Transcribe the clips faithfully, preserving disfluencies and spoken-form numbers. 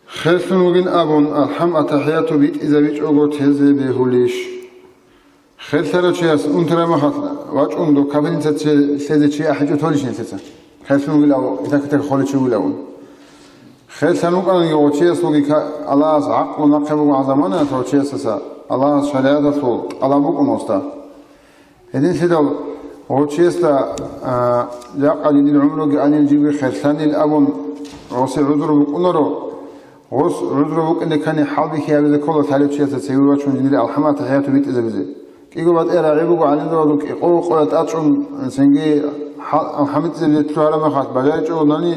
Херлъун вугин абун, алхӀам, атахӀияту битӀизабичӀого тезе бегьулищ? Херлъарав чияс унтараб мехалъ вачӀун дов капельница лъезе чи ахӀичӀо толищ нилъеца? Херлъун вугилав, итак-итак холечи вугилавун. Херлъан вукӀананиги гъов чиясулги ка-, Аллагьас гӀакълу нахъе бугогӀан заманаялъ гъов чиясдаса, Аллагьас шаригӀаталъул тӀалаб букӀун гъосда. Гьединлъидал гъов чиясда, а, жакъа дир гӀумруги анил жибги херлъанил абун гъосе гӀузру букӀунаро, гъос гӀузру букӀине ккани хӀалбихьи гьабизе ккола лъалев чиясда цеве вачун жиндир алхӀам, атахӀияту битӀизабизе. КӀиго батӀияб рагӀи буго гӀалимзабазул кӀикъого къоялъ тӀачӀун цинги хӀал-, алхӀам битӀизабизе лъугьараб мехалъ бажаричӀогони,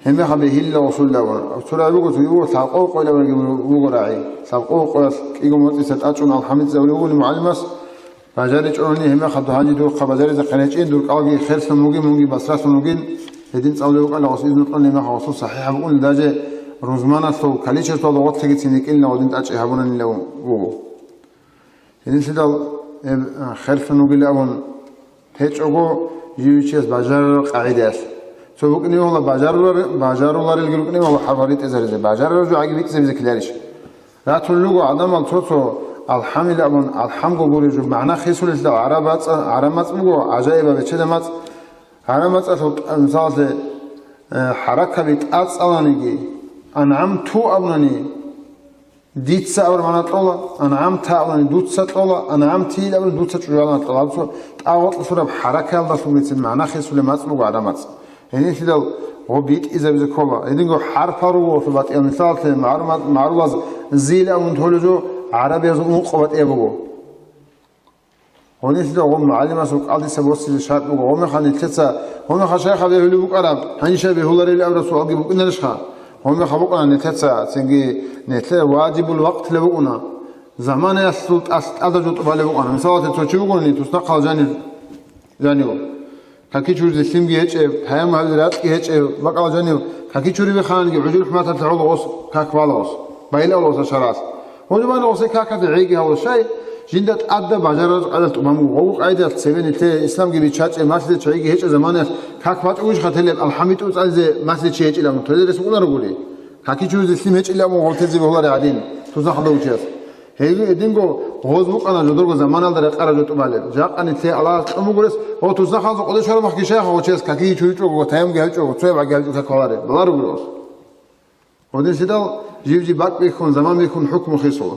гьеб мехалъ бегьилила гъосулда абуна. Цо рагӀи буго, цоги буго лъабкъого къоялъ абунаги буго рагӀи. Лъабкъого къоялъ кӀиго моцӀиса тӀачӀун алхӀам битӀизабулеб бугони мугӀалимас, бажаричӀони гьеб мехалъ гьанже дурхъа бажаризехъин гьечӀин, дур кӀалги херлъун вугин, мунги басралъун вугин, гьедин цӀалулев вукӀана гъос изну кьун, гьеб мехалъ гъосул сахӀихӀаб букӀуна, даже рузманалъул количествоялда гъорлъегицин рикӀкӀинила гъодин тӀачӀи гьабунанила вуго. Гьединлъидал, э, херлъун вугилан абун гьечӀого, жив чияс бажарараб къагӀидаялъ. Цо букӀине бегьула бажарулар-, бажаруларелги рукӀине бегьула хӀалфа ритӀизаризе, бажарараб жо гӀаги битӀизабизе ккеларищ? Ратун руго гӀадамал цо-цо алхӀамил абун, алхӀамго гуреб жо, магӀна хисулелъул гӀараб мацӀ-, гӀараб мацӀ буго, гӀажаибаб бечедаб мацӀ. ГӀараб мацӀалъул тӀа-, мисалалъе, э, хӀаракаби тӀацӀаланиги, анъамту абунани, дица абураб магӀна кьола, анъамта абунани, дуца кьола, анъамтил абунани, дуца чӀужугӀадан кьола. Гьаб цо тӀагъ-, гъоркье лъураб хӀаракаялдалъун бицин магӀна хисулеб мацӀ буго гӀараб мацӀ. Гьединлъидал гъоб битӀизабизе ккола. Гьединго хӀарпал руго гъолъул батӀиял, мисалалъе, магӀрума-, магӀрулаз зил абун толеб жо гӀарабиязул ункъо батӀияб буго. Гьединлъидал гъоб мугӀалимасул кӀалдиса босизе шартӀ буго. Гьеб мехалъ нилъеца, гьеб мехалъ шайха бегьулеб букӀараб, гьанже бегьуларел абураб суалги букӀинарищха? Гьеб мехалъ букӀана нилъеца, цинги нилъер важибул вакътилаб букӀуна. Заманаялъул тӀалъ тӀада жо тӀубалеб букӀана. Мисалалъе, цо чи вугони, туснахъал жанив, жанив. Каки чуризе лъимги гьечӀеб, таяммум гьабизе ракьги гьечӀеб, бакӀал жанив, каки чури бихханги гӀужул-хӀурматалъе гӀоло гъос как балагьус, байилал гъоса шаргӀалъ. Гьудуман гъосие какаде гӀейги гьавула, щай жинда тӀадаб бажарараб къайдалъ тӀубан буго. Гъов къайдалъ цебе нилъее исламги биччачӀеб, малъизе чагӀиги гьечӀеб заманаялъ как батӀугищха телеб, алхӀам битӀун цӀализе малъизе чи гьечӀилан, толезе рес букӀунаро гури. Каки чуризе лъим гьечӀилан гъов тезе бегьулареб гӀадин, туснахъалда вучияс. Гьеле гьединго гъоз букӀана жодорго заманалда рекъараб жо тӀубалеб. Жакъа нилъее Аллагьас кьун буго рес, о, туснахъалзул къоде щвараб мехги щайха гъов чияс какиги чуричӀого, таяммумги гьабичӀого, цояб гӀаги гьабичӀого как балареб, баларо гури гъос. Гьединлъидал жив-жив бакӀ бихьун, заман бихьун хӀукму хисула.